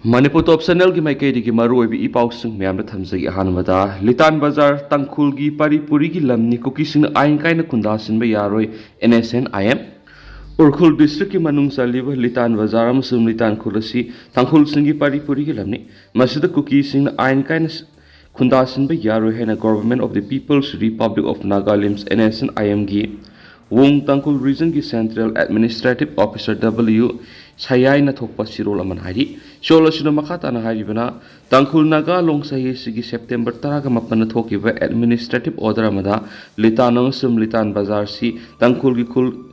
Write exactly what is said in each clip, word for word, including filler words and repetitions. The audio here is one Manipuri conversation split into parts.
ꯃꯅꯤꯄꯨꯔ ꯇꯣꯞ ꯆꯦꯅꯦꯜꯒꯤ ꯃꯥꯏꯀꯩꯗꯒꯤ ꯃꯔꯨꯑꯣꯏꯕ ꯏ ꯄꯥꯎꯁꯤꯡ ꯃꯌꯥꯝꯗ ꯊꯝꯖꯒꯦ꯫ ꯑꯍꯥꯟꯕꯗ, ꯂꯤꯇꯥꯟ ꯕꯖꯥꯔ ꯇꯥꯡꯈꯨꯜꯒꯤ ꯄꯥꯔꯤ ꯄꯨꯔꯤꯒꯤ ꯂꯝꯅꯤ, ꯀꯨꯀꯤꯁꯤꯡꯅ ꯑꯥꯏꯟ ꯀꯥꯏꯅ ꯈꯨꯟꯗꯥꯁꯤꯟꯕ ꯌꯥꯔꯣꯏ, N S N I M. Ukhrul ꯗꯤꯁꯇ꯭ꯔꯤꯛꯀꯤ ꯃꯅꯨꯡ ꯆꯜꯂꯤꯕ ꯂꯤꯇꯥꯟ ꯕꯖꯥꯔ ꯑꯃꯁꯨꯡ ꯂꯤꯇꯥꯟ ꯈꯨꯜ ꯑꯁꯤ ꯇꯥꯡꯈꯨꯜꯁꯤꯡꯒꯤ ꯄꯥꯔꯤ ꯄꯨꯔꯤꯒꯤ ꯂꯝꯅꯤ꯫ ꯃꯁꯤꯗ ꯀꯨꯀꯤꯁꯤꯡꯅ ꯑꯥꯏꯟ ꯀꯥꯏꯅ ꯈꯨꯟꯗꯥꯁꯤꯟꯕ ꯌꯥꯔꯣꯏ ꯍꯥꯏꯅ Government of the People's Republic of Nagalim's, N S N I ꯑꯦꯝꯒꯤ ꯋꯨꯡ ꯇꯥꯡꯈꯨꯜ ꯔꯤꯖꯟꯒꯤ Central Administrative Officer W ꯁꯌꯥꯏꯅ ꯊꯣꯛꯄ ꯆꯦꯔꯣꯜ ꯑꯃꯅ ꯍꯥꯏꯔꯤ꯫ ꯆꯦꯔꯣꯜ ꯑꯁꯤꯅ ꯃꯈꯥ ꯇꯥꯅ ꯍꯥꯏꯔꯤꯕꯅ, ꯇꯥꯡꯈꯨꯜ ꯅꯥꯒꯥ ꯂꯣꯡ ꯆꯍꯤ ꯑꯁꯤꯒꯤ ꯁꯦꯞꯇꯦꯝꯕꯔ ꯇꯔꯥꯒ ꯃꯥꯄꯟꯗ ꯊꯣꯛꯈꯤꯕ administrative order ꯑꯃꯗ ꯂꯤꯇꯥꯟ ꯑꯃꯁꯨꯡ ꯂꯤꯇꯥꯟ ꯕꯖꯥꯔꯁꯤ ꯇꯥꯡꯈꯨꯜꯒꯤ ꯈꯨꯜ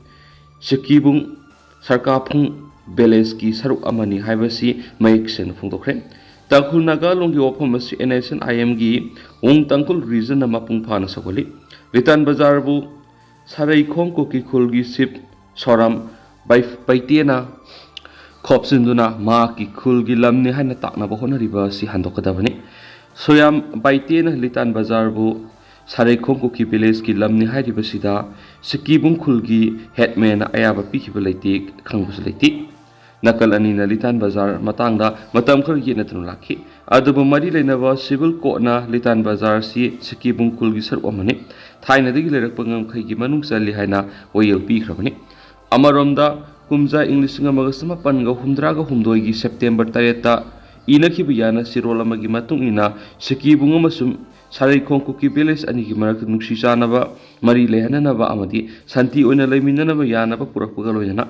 ꯁꯤꯀꯤꯕꯨꯡ ꯁꯔꯀꯥꯐꯨꯡ ꯚꯤꯂꯦꯖꯀꯤ ꯁꯔꯨꯛ ꯑꯃꯅꯤ ꯍꯥꯏꯕꯁꯤ ꯃꯌꯦꯛ ꯁꯦꯡꯅ ꯐꯣꯡꯗꯣꯛꯈ꯭ꯔꯦ꯫ ꯇꯥꯡꯈꯨꯜ ꯅꯥꯒꯥ ꯂꯣꯡꯒꯤ ꯋꯥꯐꯝ ꯑꯁꯤ ꯑꯦꯟ ꯑꯦꯁ ꯑꯦꯟ ꯑꯥꯏ ꯑꯦꯝꯒꯤ ꯋꯨꯡ ꯇꯥꯡꯈꯨꯜ ꯔꯤꯖꯟꯅ ꯃꯄꯨꯡ ꯐꯥꯅ ꯁꯧꯒꯠꯂꯤ꯫ ꯂꯤꯇꯥꯟ ꯕꯖꯥꯔꯕꯨ ꯁꯥꯔꯩꯈꯣꯡ ꯀꯨꯀꯤ ꯈꯨꯜꯒꯤ ꯆꯤꯐ ꯁꯣꯔꯥꯝ ꯕꯥꯏ-, ꯕꯥꯏꯇꯦꯅ ꯈꯣꯞꯆꯤꯟꯗꯨꯅ ꯃꯍꯥꯛꯀꯤ ꯈꯨꯜꯒꯤ ꯂꯝꯅꯤ ꯍꯥꯏꯅ ꯇꯥꯛꯅꯕ ꯍꯣꯠꯅꯔꯤꯕ ꯑꯁꯤ ꯍꯟꯗꯣꯛꯀꯗꯕꯅꯤ꯫ ꯁꯣꯌꯥꯝ ꯕꯥꯏꯇꯦꯅ ꯂꯤꯇꯥꯟ ꯕꯖꯥꯔꯕꯨ ꯁꯥꯔꯩꯈꯣꯡ ꯀꯨꯀꯤ ꯚꯤꯂꯦꯖꯀꯤ ꯂꯝꯅꯤ ꯍꯥꯏꯔꯤꯕꯁꯤꯗ ꯁꯤꯀꯤꯕꯨꯡ ꯈꯨꯜꯒꯤ ꯍꯦꯠꯃꯦꯟꯅ ꯑꯌꯥꯕ ꯄꯤꯈꯤꯕ ꯂꯩꯇꯦ, ꯈꯪꯕꯁꯨ ꯂꯩꯇꯦ꯫ ꯅꯥꯀꯜ ꯑꯅꯤꯅ ꯂꯤꯇꯥꯟ ꯕꯖꯥꯔ ꯃꯇꯥꯡꯗ ꯃꯇꯝ ꯈꯔ ꯌꯦꯠꯅꯗꯨꯅ ꯂꯥꯛꯈꯤ꯫ ꯑꯗꯨꯕꯨ ꯃꯔꯤ ꯂꯩꯅꯕ ꯁꯤꯚꯤꯜ ꯀꯣꯔꯠꯅ ꯂꯤꯇꯥꯟ ꯕꯖꯥꯔ ꯑꯁꯤ ꯁꯤꯀꯤꯕꯨꯡ ꯈꯨꯜꯒꯤ ꯁꯔꯨꯛ ꯑꯃꯅꯤ, ꯊꯥꯏꯅꯗꯒꯤ ꯂꯩꯔꯛꯄ ꯉꯝꯈꯩꯒꯤ ꯃꯅꯨꯡ ꯆꯜꯂꯤ ꯍꯥꯏꯅ ꯋꯥꯌꯦꯜ ꯄꯤꯈ꯭ꯔꯕꯅꯤ꯫ ꯑꯃꯔꯣꯝꯗ, ꯀꯨꯝꯖꯥ ꯏꯪ ꯂꯤꯁꯤꯡ ꯑꯃꯒ ꯆꯃꯥꯄꯟꯒ ꯍꯨꯝꯗ꯭ꯔꯥꯒ ꯍꯨꯝꯗꯣꯏꯒꯤ ꯁꯦꯞꯇꯦꯝꯕꯔ ꯇꯔꯦꯠꯇ ꯏꯅꯈꯤꯕ ꯌꯥꯅ ꯆꯦꯔꯣꯜ ꯑꯃꯒꯤ ꯃꯇꯨꯡ ꯏꯟꯅ, ꯁꯤꯀꯤꯕꯨꯡ ꯑꯃꯁꯨꯡ ꯁꯥꯔꯩꯈꯣꯡ ꯀꯨꯀꯤ ꯚꯤꯂꯦꯖ ꯑꯅꯤꯒꯤ ꯃꯔꯛꯇ ꯅꯨꯡꯁꯤ ꯆꯥꯟꯅꯕ ꯃꯔꯤ ꯂꯩꯍꯟꯅꯅꯕ ꯑꯃꯗꯤ ꯁꯥꯟꯇꯤ ꯑꯣꯏꯅ ꯂꯩꯃꯤꯟꯅꯅꯕ ꯌꯥꯅꯕ ꯄꯨꯔꯛꯄꯒ ꯂꯣꯏꯅꯅ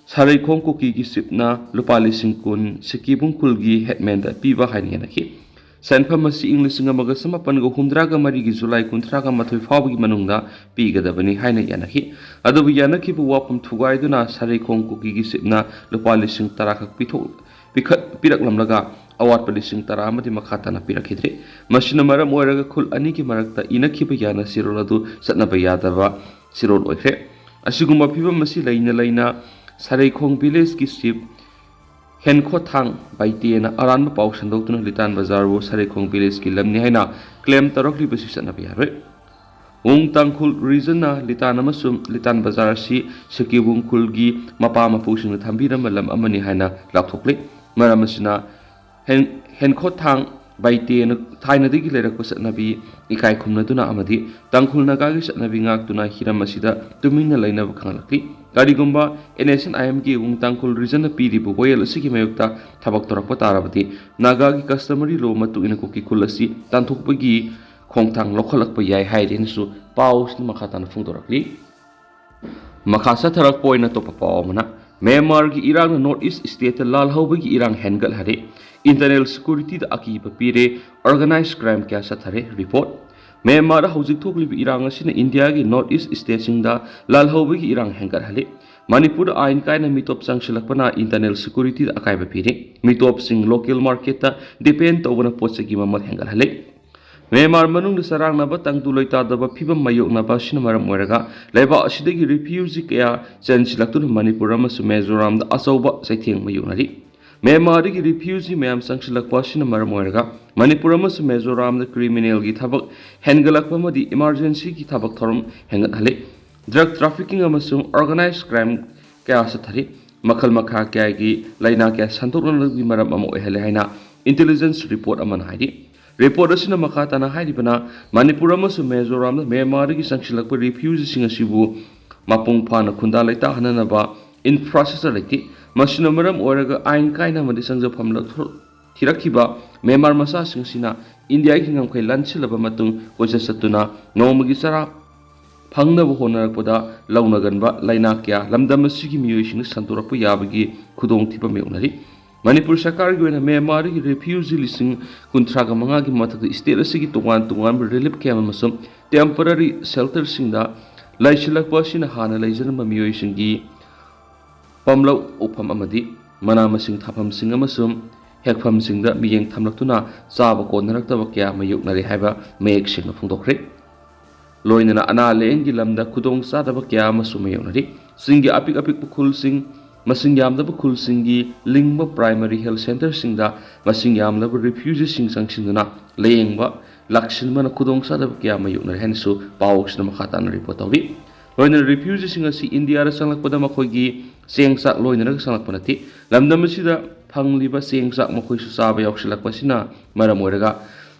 ꯁꯥꯔꯩꯈꯣꯡ ꯀꯨꯀꯤꯒꯤ ꯆꯤꯐꯅ ꯂꯨꯄꯥ ꯂꯤꯁꯤꯡ ꯀꯨꯟ ꯁꯤꯀꯤꯕꯨꯡ ꯈꯨꯜꯒꯤ ꯍꯦꯠꯃꯦꯟꯗ ꯄꯤꯕ ꯍꯥꯏꯅ ꯌꯥꯅꯈꯤ꯫ ꯁꯦꯟꯐꯝ ꯑꯁꯤ ꯏꯪ ꯂꯤꯁꯤꯡ ꯑꯃꯒ ꯆꯃꯥꯄꯟꯒ ꯍꯨꯝꯗ꯭ꯔꯥꯒ ꯃꯔꯤꯒꯤ ꯖꯨꯂꯥꯏ ꯀꯨꯟꯊ꯭ꯔꯥꯒ ꯃꯥꯊꯣꯏ ꯐꯥꯎꯕꯒꯤ ꯃꯅꯨꯡꯗ ꯄꯤꯒꯗꯕꯅꯤ ꯍꯥꯏꯅ ꯌꯥꯅꯈꯤ꯫ ꯑꯗꯨꯕꯨ ꯌꯥꯅꯈꯤꯕ ꯋꯥꯐꯝ ꯊꯨꯒꯥꯏꯗꯨꯅ ꯁꯥꯔꯩꯈꯣꯡ ꯀꯨꯀꯤꯒꯤ ꯆꯤꯐꯅ ꯂꯨꯄꯥ ꯂꯤꯁꯤꯡ ꯇꯔꯥ ꯈꯛ ꯄꯤꯊꯣꯛ-, ꯄꯤꯈꯠ-, ꯄꯤꯔꯛꯂꯝꯂꯒ ꯑꯋꯥꯠꯄ ꯂꯤꯁꯤꯡ ꯇꯔꯥ ꯑꯃꯗꯤ ꯃꯈꯥ ꯇꯥꯅ ꯄꯤꯔꯛꯈꯤꯗ꯭ꯔꯦ꯫ ꯃꯁꯤꯅ ꯃꯔꯝ ꯑꯣꯏꯔꯒ ꯈꯨꯜ ꯑꯅꯤꯒꯤ ꯃꯔꯛꯇ ꯏꯅꯈꯤꯕ ꯌꯥꯅ ꯆꯦꯔꯣꯜ ꯑꯗꯨ ꯆꯠꯅꯕ ꯌꯥꯗꯕ ꯆꯦꯔꯣꯜ ꯑꯣꯏꯈ꯭ꯔꯦ꯫ ꯑꯁꯤꯒꯨꯝꯕ ꯐꯤꯕꯝ ꯑꯁꯤ ꯂꯩꯅ ꯂꯩꯅ ꯁꯥꯔꯩꯈꯣꯡ ꯚꯤꯂꯦꯖꯀꯤ ꯆꯤꯐ ꯍꯦꯟꯈꯣꯊꯥꯡ ꯕꯥꯏꯇꯦꯅ ꯑꯔꯥꯟꯕ ꯄꯥꯎ ꯁꯟꯗꯣꯛꯇꯨꯅ ꯂꯤꯇꯥꯟ ꯕꯖꯥꯔꯕꯨ ꯁꯥꯔꯩꯈꯣꯡ ꯚꯤꯂꯦꯖꯀꯤ ꯂꯝꯅꯤ ꯍꯥꯏꯅ ꯀ꯭ꯂꯦꯝ ꯇꯧꯔꯛꯂꯤꯕꯁꯤ ꯆꯠꯅꯕ ꯌꯥꯔꯣꯏ꯫ ꯋꯨꯡ ꯇꯥꯡꯈꯨꯜ ꯔꯤꯖꯟꯅ ꯂꯤꯇꯥꯟ ꯑꯃꯁꯨꯡ ꯂꯤꯇꯥꯟ ꯕꯖꯥꯔ ꯑꯁꯤ ꯁꯤꯀꯤꯕꯨꯡ ꯈꯨꯜꯒꯤ ꯃꯄꯥ ꯃꯄꯨꯁꯤꯡꯅ ꯊꯝꯕꯤꯔꯝꯕ ꯂꯝ ꯑꯃꯅꯤ ꯍꯥꯏꯅ ꯂꯥꯎꯊꯣꯛꯂꯤ꯫ ꯃꯔꯝ ꯑꯁꯤꯅ ꯍꯦꯟ-, ꯍꯦꯟꯈꯣꯠ ꯊꯥꯡ ꯕꯥꯏꯇꯦꯅ ꯊꯥꯏꯅꯗꯒꯤ ꯂꯩꯔꯛꯄ ꯆꯠꯅꯕꯤ ꯏꯀꯥꯏ ꯈꯨꯝꯅꯗꯨꯅ ꯑꯃꯗꯤ ꯇꯥꯡꯈꯨꯜ ꯅꯥꯒꯥꯒꯤ ꯆꯠꯅꯕꯤ ꯉꯥꯛꯇꯨꯅ ꯍꯤꯔꯝ ꯑꯁꯤꯗ ꯇꯨꯃꯤꯟꯅ ꯂꯩꯅꯕ ꯈꯪꯍꯜꯂꯛꯂꯤ꯫ ꯀꯔꯤꯒꯨꯝꯕ NSCN-IM-ꯒꯤ ꯋꯨꯡ ꯇꯥꯡꯈꯨꯜ region-ꯅ ꯄꯤꯔꯤꯕ ꯋꯥꯌꯦꯜ ꯑꯁꯤꯒꯤ ꯃꯥꯌꯣꯛꯇ ꯊꯕꯛ ꯇꯧꯔꯛꯄ ꯇꯥꯔꯕꯗꯤ ꯅꯥꯒꯥꯒꯤ customary law ꯃꯇꯨꯡ ꯏꯟꯅ ꯀꯨꯀꯤ ꯈꯨꯜ ꯑꯁꯤ ꯇꯥꯟꯊꯣꯛꯄꯒꯤ ꯈꯣꯡꯊꯥꯡ ꯂꯧꯈꯠꯂꯛꯄ ꯌꯥꯏ ꯍꯥꯏꯔꯤ ꯍꯥꯏꯅꯁꯨ ꯄꯥꯎꯁꯤꯅ ꯃꯈꯥ ꯇꯥꯅ ꯐꯣꯡꯗꯣꯔꯛꯂꯤ꯫ ꯃꯈꯥ ꯆꯠꯊꯔꯛꯄ ꯑꯣꯏꯅ ꯑꯇꯣꯞꯄ ꯄꯥꯎ ꯑꯃꯅ, ꯃ꯭ꯌꯥꯟꯃꯥꯔꯒꯤ ꯏꯔꯥꯡꯅ North East state-ꯇ ꯂꯥꯜ ꯍꯧꯕꯒꯤ ꯏꯔꯥꯡ ꯍꯦꯟꯒꯠꯍꯜꯂꯦ꯫ Internal security-ꯗ ꯑꯀꯤꯕ ꯄꯤꯔꯦ꯫ Organized crime ꯀꯌꯥ ꯆꯠꯊꯔꯦ꯫ Report꯫ ꯃ꯭ꯌꯥꯟꯃꯥꯔꯗ ꯍꯧꯖꯤꯛ ꯊꯣꯛꯂꯤꯕ ꯏꯔꯥꯡ ꯑꯁꯤꯅ ꯏꯟꯗꯤꯌꯥꯒꯤ North East state-ꯁꯤꯡꯗ ꯂꯥꯜ ꯍꯧꯕꯒꯤ ꯏꯔꯥꯡ ꯍꯦꯟꯒꯠꯍꯜꯂꯦ꯫ ꯃꯅꯤꯄꯨꯔꯗ ꯑꯥꯏꯟ ꯀꯥꯏꯅ ꯃꯤꯇꯣꯞ ꯆꯪꯁꯤꯜꯂꯛꯄꯅ internal security-ꯗ ꯑꯀꯥꯏꯕ ꯄꯤꯔꯦ꯫ ꯃꯤꯇꯣꯞꯁꯤꯡ local market-ꯇ depend ꯇꯧꯕꯅ ꯄꯣꯠ ꯆꯩꯒꯤ ꯃꯃꯜ ꯍꯦꯟꯒꯠꯍꯜꯂꯦ꯫ ꯃ꯭ꯌꯥꯟꯃꯥꯔ ꯃꯅꯨꯡꯗ ꯆꯔꯥꯡꯅꯕ, ꯇꯪꯗꯨ ꯂꯩꯇꯥꯗꯕ ꯐꯤꯕꯝ ꯃꯥꯌꯣꯛꯅꯕ ꯑꯁꯤꯅ ꯃꯔꯝ ꯑꯣꯏꯔꯒ ꯂꯩꯕꯥꯛ ꯑꯁꯤꯗꯒꯤ refugee ꯀꯌꯥ ꯆꯦꯟꯁꯤꯜꯂꯛꯇꯨꯅ ꯃꯅꯤꯄꯨꯔ ꯑꯃꯁꯨꯡ ꯃꯤꯖꯣꯔꯥꯝꯗ ꯑꯆꯧꯕ ꯆꯩꯊꯦꯡ ꯃꯥꯌꯣꯛꯅꯔꯤ꯫ ꯃ꯭ꯌꯥꯟꯃꯥꯔꯗꯒꯤ refugee ꯃꯌꯥꯝ ꯆꯪꯁꯤꯜꯂꯛꯄ ꯑꯁꯤꯅ ꯃꯔꯝ ꯑꯣꯏꯔꯒ ꯃꯅꯤꯄꯨꯔ ꯑꯃꯁꯨꯡ ꯃꯤꯖꯣꯔꯥꯝꯗ criminal-ꯒꯤ ꯊꯕꯛ ꯍꯦꯟꯒꯠꯂꯛꯄ ꯑꯃꯗꯤ emergency-ꯒꯤ ꯊꯕꯛ ꯊꯧꯔꯝ ꯍꯦꯟꯒꯠꯍꯜꯂꯤ꯫ Drug trafficking ꯑꯃꯁꯨꯡ organized crime ꯀꯌꯥ ꯆꯠꯊꯔꯤ꯫ ꯃꯈꯜ ꯃꯈꯥ ꯀꯌꯥꯒꯤ ꯂꯥꯏꯅꯥ ꯀꯌꯥ ꯁꯟꯗꯣꯛꯅꯕꯒꯤ ꯃꯔꯝ ꯑꯃ ꯑꯣꯏꯍꯜꯂꯦ ꯍꯥꯏꯅ intelligence report ꯑꯃꯅ ꯍꯥꯏꯔꯤ꯫ Report ꯑꯁꯤꯅ ꯃꯈꯥ ꯇꯥꯅ ꯍꯥꯏꯔꯤꯕꯅ, ꯃꯅꯤꯄꯨꯔ ꯑꯃꯁꯨꯡ ꯃꯤꯖꯣꯔꯥꯝꯗ ꯃ꯭ꯌꯥꯟꯃꯥꯔꯗꯒꯤ ꯆꯪꯁꯤꯜꯂꯛꯄ refugee-ꯁꯤꯡ ꯑꯁꯤꯕꯨ ꯃꯄꯨꯡ ꯐꯥꯅ ꯈꯨꯟꯗꯥ ꯂꯩꯇꯥꯍꯟꯅꯅꯕ infrastructure ꯂꯩꯇꯦ꯫ ꯃꯁꯤꯅ ꯃꯔꯝ ꯑꯣꯏꯔꯒ ꯑꯥꯏꯟ ꯀꯥꯏꯅ ꯑꯃꯗꯤ ꯆꯪꯖꯐꯝ ꯂꯧꯊꯣꯛ-, ꯊꯤꯔꯛꯈꯤꯕ ꯃ꯭ꯌꯥꯟꯃꯥꯔ ꯃꯆꯥꯁꯤꯡ ꯑꯁꯤꯅ ꯏꯟꯗꯤꯌꯥꯒꯤ ꯉꯝꯈꯩ ꯂꯥꯟꯁꯤꯜꯂꯕ ꯃꯇꯨꯡ ꯀꯣꯏꯆꯠ ꯆꯠꯇꯨꯅ ꯅꯣꯡꯃꯒꯤ ꯆꯔꯥ ꯐꯪꯅꯕ ꯍꯣꯠꯅꯔꯛꯄꯗ ꯂꯧꯅꯒꯟꯕ ꯂꯥꯏꯅꯥ ꯀꯌꯥ ꯂꯝꯗꯝ ꯑꯁꯤꯒꯤ ꯃꯤꯑꯣꯏꯁꯤꯡꯅ ꯁꯟꯗꯣꯔꯛꯄ ꯌꯥꯕꯒꯤ ꯈꯨꯗꯣꯡꯊꯤꯕ ꯃꯥꯌꯣꯛꯅꯔꯤ꯫ ꯃꯅꯤꯄꯨꯔ ꯁꯔꯀꯥꯔꯒꯤ ꯑꯣꯏꯅ ꯃ꯭ꯌꯥꯟꯃꯥꯔꯗꯒꯤ refugee ꯂꯤꯁꯤꯡ ꯀꯨꯟꯊ꯭ꯔꯥꯒ ꯃꯉꯥꯒꯤ ꯃꯊꯛꯇ state ꯑꯁꯤꯒꯤ ꯇꯣꯉꯥꯟ ꯇꯣꯉꯥꯟꯕ relief camp ꯑꯃꯁꯨꯡ temporary shelter-ꯁꯤꯡꯗ ꯂꯩꯁꯤꯜꯂꯛꯄ ꯑꯁꯤꯅ ꯍꯥꯟꯅ ꯂꯩꯖꯔꯝꯕ ꯃꯤꯑꯣꯏꯁꯤꯡꯒꯤ ꯄꯥꯝꯂꯧ ꯎꯐꯝ ꯑꯃꯗꯤ ꯃꯅꯥ ꯃꯁꯤꯡ ꯊꯥꯐꯝꯁꯤꯡ ꯑꯃꯁꯨꯡ ꯍꯦꯛꯐꯝꯁꯤꯡꯗ ꯃꯤꯠꯌꯦꯡ ꯊꯝꯂꯛꯇꯨꯅ ꯆꯥꯕ ꯀꯣꯟꯅꯔꯛꯇꯕ ꯀꯌꯥ ꯃꯥꯌꯣꯛꯅꯔꯦ ꯍꯥꯏꯕ ꯃꯌꯦꯛ ꯁꯦꯡꯅ ꯐꯣꯡꯗꯣꯛꯈ꯭ꯔꯦ꯫ ꯂꯣꯏꯅꯅ ꯑꯅꯥ ꯂꯥꯌꯦꯡꯒꯤ ꯂꯝꯗ ꯈꯨꯗꯣꯡꯆꯥꯗꯕ ꯀꯌꯥ ꯑꯃꯁꯨ ꯃꯥꯌꯣꯛꯅꯔꯤ꯫ ꯆꯤꯡꯒꯤ ꯑꯄꯤꯛ ꯑꯄꯤꯛꯄ ꯈꯨꯜꯁꯤꯡ, ꯃꯁꯤꯡ ꯌꯥꯝꯗꯕ ꯈꯨꯜꯁꯤꯡꯒꯤ ꯂꯤꯡꯕ primary health centre-ꯁꯤꯡꯗ ꯃꯁꯤꯡ ꯌꯥꯝꯂꯕ refugee-ꯁꯤꯡ ꯆꯪꯁꯤꯟꯗꯨꯅ ꯂꯥꯌꯦꯡꯕ ꯂꯥꯛꯁꯤꯟꯕꯅ ꯈꯨꯗꯣꯡꯆꯥꯗꯕ ꯀꯌꯥ ꯃꯥꯌꯣꯛꯅꯔꯦ ꯍꯥꯏꯅꯁꯨ ꯄꯥꯎ ꯑꯁꯤꯅ ꯃꯈꯥ ꯇꯥꯅ report ꯇꯧꯔꯤ꯫ ꯂꯣꯏꯅꯅ refugee-ꯁꯤꯡ ꯑꯁꯤ ꯏꯟꯗꯤꯌꯥꯗ ꯆꯪꯂꯛꯄꯗ ꯃꯈꯣꯏꯒꯤ ꯆꯦꯡ ꯆꯥꯛ ꯂꯣꯏꯅꯔꯒ ꯆꯪꯂꯛꯄ ꯅꯠꯇꯦ꯫ ꯂꯝꯗꯝ ꯑꯁꯤꯗ ꯐꯪꯂꯤꯕ ꯆꯦꯡ ꯆꯥꯛ ꯃꯈꯣꯏꯁꯨ ꯆꯥꯕ ꯌꯥꯎꯁꯤꯜꯂꯛꯄꯁꯤꯅ ꯃꯔꯝ ꯑꯣꯏꯔꯒ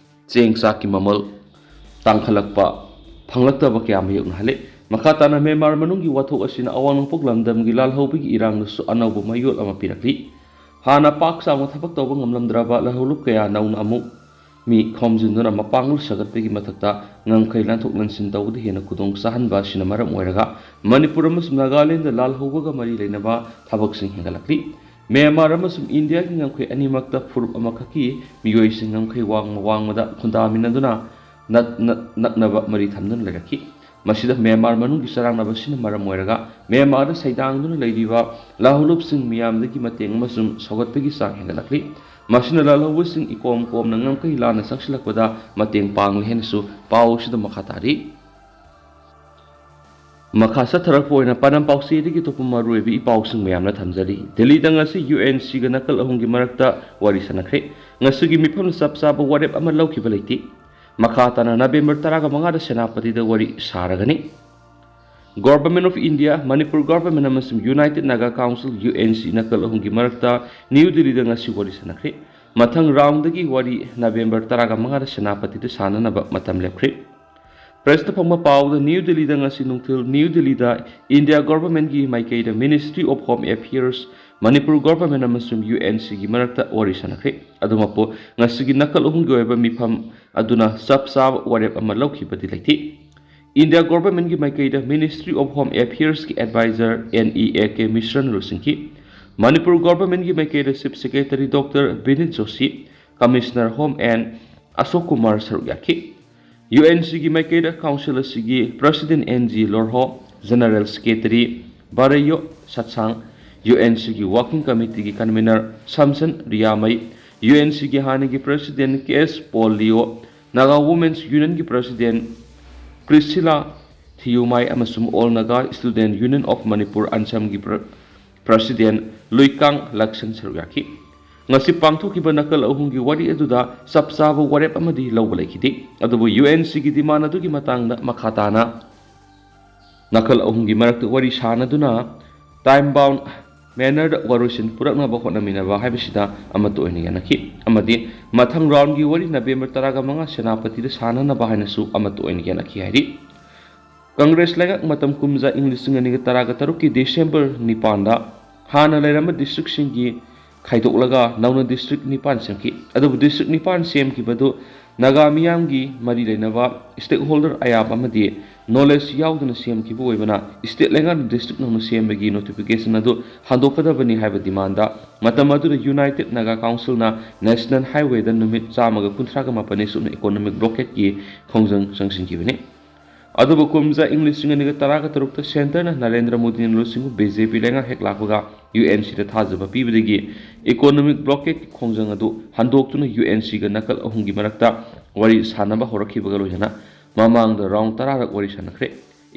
ꯆꯦꯡ ꯆꯥꯛꯀꯤ ꯃꯃꯜ ꯇꯥꯡꯈꯠꯂꯛꯄ, ꯐꯪꯂꯛꯇꯕ ꯀꯌꯥ ꯃꯥꯌꯣꯛꯅꯍꯜꯂꯤ꯫ ꯃꯈꯥ ꯇꯥꯅ ꯃ꯭ꯌꯥꯟꯃꯥꯔ ꯃꯅꯨꯡꯒꯤ ꯋꯥꯊꯣꯛ ꯑꯁꯤꯅ ꯑꯋꯥꯡ ꯅꯣꯡꯄꯣꯛ ꯂꯝꯗꯝꯒꯤ ꯂꯥꯜꯍꯧꯕꯒꯤ ꯏꯔꯥꯡꯗꯁꯨ ꯑꯅꯧꯕ ꯃꯌꯣꯜ ꯑꯃ ꯄꯤꯔꯛꯂꯤ꯫ ꯍꯥꯟꯅ ꯄꯥꯛ ꯆꯥꯎꯅ ꯊꯕꯛ ꯇꯧꯕ ꯉꯝꯂꯝꯗ꯭ꯔꯕ ꯂꯥꯜꯍꯧꯂꯨꯞ ꯀꯌꯥ ꯅꯧꯅ ꯑꯃꯨꯛ ꯃꯤ ꯈꯣꯝꯖꯤꯟꯗꯨꯅ ꯃꯄꯥꯡꯒꯜ ꯁꯥꯒꯠꯄꯒꯤ ꯃꯊꯛꯇ ꯉꯝꯈꯩ ꯂꯥꯟꯊꯣꯛ ꯂꯥꯟꯁꯤꯟ ꯇꯧꯕꯗ ꯍꯦꯟꯅ ꯈꯨꯗꯣꯡ ꯆꯥꯍꯟꯕ ꯑꯁꯤꯅ ꯃꯔꯝ ꯑꯣꯏꯔꯒ ꯃꯅꯤꯄꯨꯔ ꯑꯃꯁꯨꯡ ꯅꯥꯒꯥꯂꯦꯟꯗ ꯂꯥꯜꯍꯧꯕꯒ ꯃꯔꯤ ꯂꯩꯅꯕ ꯊꯕꯛꯁꯤꯡ ꯍꯦꯟꯒꯠꯂꯛꯂꯤ꯫ ꯃ꯭ꯌꯥꯟꯃꯥꯔ ꯑꯃꯁꯨꯡ ꯏꯟꯗꯤꯌꯥꯒꯤ ꯉꯝꯈꯩ ꯑꯅꯤꯃꯛꯇ ꯐꯨꯔꯨꯞ ꯑꯃꯈꯛꯀꯤ ꯃꯤꯑꯣꯏꯁꯤꯡ ꯉꯝꯈꯩ ꯋꯥꯡꯃ ꯋꯥꯡꯃꯗ ꯈꯨꯟꯗꯥꯃꯤꯟꯅꯗꯨꯅ ꯅꯛ-, ꯅꯛ-, ꯅꯛꯅꯕ ꯃꯔꯤ ꯊꯝꯗꯨꯅ ꯂꯩꯔꯛꯈꯤ꯫ ꯃꯁꯤꯗ ꯃ꯭ꯌꯥꯟꯃꯥꯔ ꯃꯅꯨꯡꯒꯤ ꯆꯔꯥꯡꯅꯕ ꯑꯁꯤꯅ ꯃꯔꯝ ꯑꯣꯏꯔꯒ ꯃ꯭ꯌꯥꯟꯃꯥꯔꯗ ꯁꯩꯗꯥꯡꯗꯨꯅ ꯂꯩꯔꯤꯕ ꯂꯥꯜꯍꯧꯂꯨꯞꯁꯤꯡ ꯃꯤꯌꯥꯝꯗꯒꯤ ꯃꯇꯦꯡ ꯑꯃꯁꯨꯡ ꯁꯧꯒꯠꯄꯒꯤ ꯆꯥꯡ ꯍꯦꯟꯒꯠꯂꯛꯂꯤ꯫ ꯃꯁꯤꯅ ꯂꯥꯜꯍꯧꯕꯁꯤꯡ ꯏꯀꯣꯝ ꯀꯣꯝꯅ ꯉꯝꯈꯩ ꯂꯥꯟꯅ ꯆꯪꯁꯤꯜꯂꯛꯄꯗ ꯃꯇꯦꯡ ꯄꯥꯡꯂꯦ ꯍꯥꯏꯅꯁꯨ ꯄꯥꯎ ꯑꯁꯤꯗ ꯃꯈꯥ ꯇꯥꯔꯤ꯫ ꯃꯈꯥ ꯆꯠꯊꯔꯛꯄ ꯑꯣꯏꯅ ꯄꯥꯟꯗꯝ ꯄꯥꯎꯆꯦꯗꯒꯤ ꯑꯇꯣꯞꯄ ꯃꯔꯨꯑꯣꯏꯕ ꯏ ꯄꯥꯎꯁꯤꯡ ꯃꯌꯥꯝꯅ ꯊꯝꯖꯔꯤ꯫ ꯗꯦꯜꯂꯤꯗ ꯉꯁꯤ ꯌꯨ ꯑꯦꯟ ꯁꯤꯒ ꯅꯥꯀꯜ ꯑꯍꯨꯝꯒꯤ ꯃꯔꯛꯇ ꯋꯥꯔꯤ ꯁꯥꯟꯅꯈ꯭ꯔꯦ꯫ ꯉꯁꯤꯒꯤ ꯃꯤꯐꯝꯗ ꯆꯞ ꯆꯥꯕ ꯋꯥꯔꯦꯞ ꯑꯃ ꯂꯧꯈꯤꯕ ꯂꯩꯇꯦ꯫ ꯃꯈꯥ ꯇꯥꯅ ꯅꯕꯦꯝꯕꯔ ꯇꯔꯥꯒ ꯃꯉꯥꯗ ꯁꯦꯅꯥꯄꯇꯤꯗ ꯋꯥꯔꯤ ꯁꯥꯔꯒꯅꯤ꯫ Government of India, Manipur Government ꯑꯃꯁꯨꯡ United Naga Council, U N C, ꯅꯥꯀꯜ ꯑꯍꯨꯝꯒꯤ ꯃꯔꯛꯇ ꯅ꯭ꯌꯨ ꯗꯤꯜꯂꯤꯗ ꯉꯁꯤ ꯋꯥꯔꯤ ꯁꯥꯟꯅꯈ꯭ꯔꯦ꯫ ꯃꯊꯪ ꯔꯥꯎꯟꯗꯒꯤ ꯋꯥꯔꯤ ꯅꯕꯦꯝꯕꯔ ꯇꯔꯥꯒ ꯃꯉꯥꯗ ꯁꯦꯅꯥꯄꯇꯤꯗ ꯁꯥꯟꯅꯅꯕ ꯃꯇꯝ ꯂꯦꯞꯈ꯭ꯔꯦ꯫ ꯄ꯭ꯔꯦꯁꯇ ꯐꯪꯕ ꯄꯥꯎꯗ ꯅ꯭ꯌꯨ ꯗꯤꯜꯂꯤꯗ ꯉꯁꯤ ꯅꯨꯡꯊꯤꯜ ꯅ꯭ꯌꯨ ꯗꯤꯜꯂꯤꯗ ꯏꯟꯗꯤꯌꯥ ꯒꯣꯚꯔꯟꯃꯦꯟꯠꯀꯤ ꯃꯥꯏꯀꯩꯗ Ministry of Home Affairs, Manipur government ꯑꯃꯁꯨꯡ ꯌꯨ ꯑꯦꯟ ꯁꯤꯒꯤ ꯃꯔꯛꯇ ꯋꯥꯔꯤ ꯁꯥꯟꯅꯈ꯭ꯔꯦ꯫ ꯑꯗꯨꯃꯛꯄꯨ ꯉꯁꯤꯒꯤ ꯅꯥꯀꯜ ꯑꯍꯨꯝꯒꯤ ꯑꯣꯏꯕ ꯃꯤꯐꯝ ꯑꯗꯨꯅ ꯆꯞ ꯆꯥꯕ ꯋꯥꯔꯦꯞ ꯑꯃ ꯂꯧꯈꯤꯕꯗꯤ ꯂꯩꯇꯦ꯫ ꯏꯟꯗꯤꯌꯥ ꯒꯣꯚꯔꯟꯃꯦꯟꯠꯀꯤ ꯃꯥꯏꯀꯩꯗ Ministry of Home Affairsꯀꯤ advisor N E A K ꯃꯤꯁ꯭ꯔꯅ ꯂꯨꯆꯤꯡꯈꯤ꯫ Manipur ꯒꯣꯚꯔꯟꯃꯦꯟꯠꯀꯤ ꯃꯥꯏꯀꯩꯗ Chief Secretary Doctor ꯕꯤꯅꯤꯠ Joshi, Commissioner Home N ꯑꯁꯣꯛ ꯀꯨꯃꯥꯔ ꯁꯔꯨꯛ ꯌꯥꯈꯤ꯫ ꯌꯨ ꯑꯦꯟ ꯁꯤꯒꯤ ꯃꯥꯏꯀꯩꯗ Council ꯑꯁꯤꯒꯤ President N G Lorho, General Secretary Bareiyo Shatsang, U N ꯁꯤꯒꯤ Working Committeeꯒꯤ Convener Samson Remmei, U N ꯁꯤꯒꯤ ꯍꯥꯟꯅꯒꯤ President K S Paul Leo, Naga Women's Unionꯒꯤ President ꯄ꯭ꯔꯤꯁꯤꯂꯥ ꯊꯤꯌꯨꯃꯥꯏ ꯑꯃꯁꯨꯡ All Naga Student Union of Manipur, ꯑꯟꯁꯝꯒꯤ ꯄ꯭ꯔ-, President ꯂꯨꯏꯀꯥꯡ ꯂꯛꯁꯟ ꯁꯔꯨꯛ ꯌꯥꯈꯤ꯫ ꯉꯁꯤ ꯄꯥꯡꯊꯣꯛꯈꯤꯕ ꯅꯥꯀꯜ ꯑꯍꯨꯝꯒꯤ ꯋꯥꯔꯤ ꯑꯗꯨꯗ ꯆꯞ ꯆꯥꯕ ꯋꯥꯔꯦꯞ ꯑꯃꯗꯤ ꯂꯧꯕ ꯂꯩꯈꯤꯗꯦ꯫ ꯑꯗꯨꯕꯨ ꯌꯨ ꯑꯦꯟ ꯁꯤꯒꯤ demand ꯑꯗꯨꯒꯤ ꯃꯇꯥꯡꯗ ꯃꯈꯥ ꯇꯥꯅ ꯅꯥꯀꯜ ꯑꯍꯨꯝꯒꯤ ꯃꯔꯛꯇ ꯋꯥꯔꯤ ꯁꯥꯅꯗꯨꯅ time bound ꯃꯦꯅꯔꯗ ꯋꯥꯔꯣꯏꯁꯤꯟ ꯄꯨꯔꯛꯅꯕ ꯍꯣꯠꯅꯃꯤꯟꯅꯕ ꯍꯥꯏꯕꯁꯤꯗ ꯑꯃꯠꯇ ꯑꯣꯏꯅ ꯌꯥꯅꯈꯤ꯫ ꯑꯃꯗꯤ ꯃꯊꯪ ꯔꯥꯎꯟꯒꯤ ꯋꯥꯔꯤ ꯅꯕꯦꯝꯕꯔ ꯇꯔꯥꯒ ꯃꯉꯥ ꯁꯦꯅꯥꯄꯇꯤꯗ ꯁꯥꯟꯅꯅꯕ ꯍꯥꯏꯅꯁꯨ ꯑꯃꯠꯇ ꯑꯣꯏꯅ ꯌꯥꯅꯈꯤ ꯍꯥꯏꯔꯤ꯫ ꯀꯪꯒ꯭ꯔꯦꯁ ꯂꯩꯉꯥꯛ ꯃꯇꯝ ꯀꯨꯝꯖꯥ ꯏꯪ ꯂꯤꯁꯤꯡ ꯑꯅꯤꯒ ꯇꯔꯥꯒ ꯇꯔꯨꯛꯀꯤ ꯗꯤꯁꯦꯝꯕꯔ ꯅꯤꯄꯥꯟꯗ ꯍꯥꯟꯅ ꯂꯩꯔꯝꯕ ꯗꯤꯁꯇ꯭ꯔꯤꯛꯁꯤꯡꯒꯤ ꯈꯥꯏꯗꯣꯛꯂꯒ ꯅꯧꯅ ꯗꯤꯁꯇ꯭ꯔꯤꯛ ꯅꯤꯄꯥꯟ ꯁꯦꯝꯈꯤ꯫ ꯑꯗꯨꯕꯨ ꯗꯤꯁꯇ꯭ꯔꯤꯛ ꯅꯤꯄꯥꯟ ꯁꯦꯝꯈꯤꯕꯗꯨ ꯅꯥꯒꯥ ꯃꯤꯌꯥꯝꯒꯤ ꯃꯔꯤ ꯂꯩꯅꯕ ꯁ꯭ꯇꯦꯛꯍꯣꯜꯗꯔ ꯑꯌꯥꯝꯕ ꯑꯃꯗꯤ ꯅꯣꯂꯦꯖ ꯌꯥꯎꯗꯅ ꯁꯦꯝꯈꯤꯕ ꯑꯣꯏꯕꯅ ꯁ꯭ꯇꯦꯠ ꯂꯩꯉꯥꯛꯅ ꯗꯤꯁꯇ꯭ꯔꯤꯛ ꯅꯧꯅ ꯁꯦꯝꯕꯒꯤ ꯅꯣꯇꯤꯐꯤꯀꯦꯁꯟ ꯑꯗꯨ ꯍꯟꯗꯣꯛꯀꯗꯕꯅꯤ ꯍꯥꯏꯕ ꯗꯤꯃꯥꯟꯗ ꯃꯇꯝ ꯑꯗꯨꯗ ꯌꯨꯅꯥꯏꯇꯦꯗ ꯅꯥꯒꯥ ꯀꯥꯎꯟꯁꯤꯜꯅ ꯅꯦꯁꯅꯦꯜ ꯍꯥꯏꯋꯦꯗ ꯅꯨꯃꯤꯠ ꯆꯥꯝꯃꯒ ꯀꯨꯟꯊ꯭ꯔꯥꯒ ꯃꯥꯄꯟꯅꯤ ꯁꯨꯞꯅ ꯏꯀꯣꯅꯣꯃꯤꯛ ꯕ꯭ꯂꯣꯀꯦꯠꯀꯤ ꯈꯣꯡꯖꯪ ꯆꯪꯁꯤꯟꯈꯤꯕꯅꯤ꯫ ꯑꯗꯨꯕꯨ ꯀꯨꯝꯖꯥ ꯏꯪ ꯂꯤꯁꯤꯡ ꯑꯅꯤꯒ ꯇꯔꯥꯒ ꯇꯔꯨꯛꯇ ꯁꯦꯟꯇꯔꯅ ꯅꯔꯦꯟꯗ꯭ꯔ ꯃꯣꯗꯤꯅ ꯂꯨꯆꯤꯡꯕ ꯕꯤ ꯖꯦ ꯄꯤ ꯂꯩꯉꯥꯛ ꯍꯦꯛ ꯂꯥꯛꯄꯒ ꯌꯨ ꯑꯦꯟ ꯁꯤꯗ ꯊꯥꯖꯕ ꯄꯤꯕꯗꯒꯤ ꯏꯀꯣꯅꯣꯃꯤꯛ ꯕ꯭ꯂꯣꯀꯦꯠꯀꯤ ꯈꯣꯡꯖꯪ ꯑꯗꯨ ꯍꯟꯗꯣꯛꯇꯨꯅ ꯌꯨ ꯑꯦꯟ ꯁꯤꯒ ꯅꯥꯀꯜ ꯑꯍꯨꯝꯒꯤ ꯃꯔꯛꯇ ꯋꯥꯔꯤ ꯁꯥꯟꯅꯕ ꯍꯧꯔꯛꯈꯤꯕꯒ ꯂꯣꯏꯅꯅ ꯃꯃꯥꯡꯗ ꯔꯥꯎꯟ ꯇꯔꯥꯔꯛ ꯋꯥꯔꯤ ꯁꯥꯟꯅꯈ꯭ꯔꯦ꯫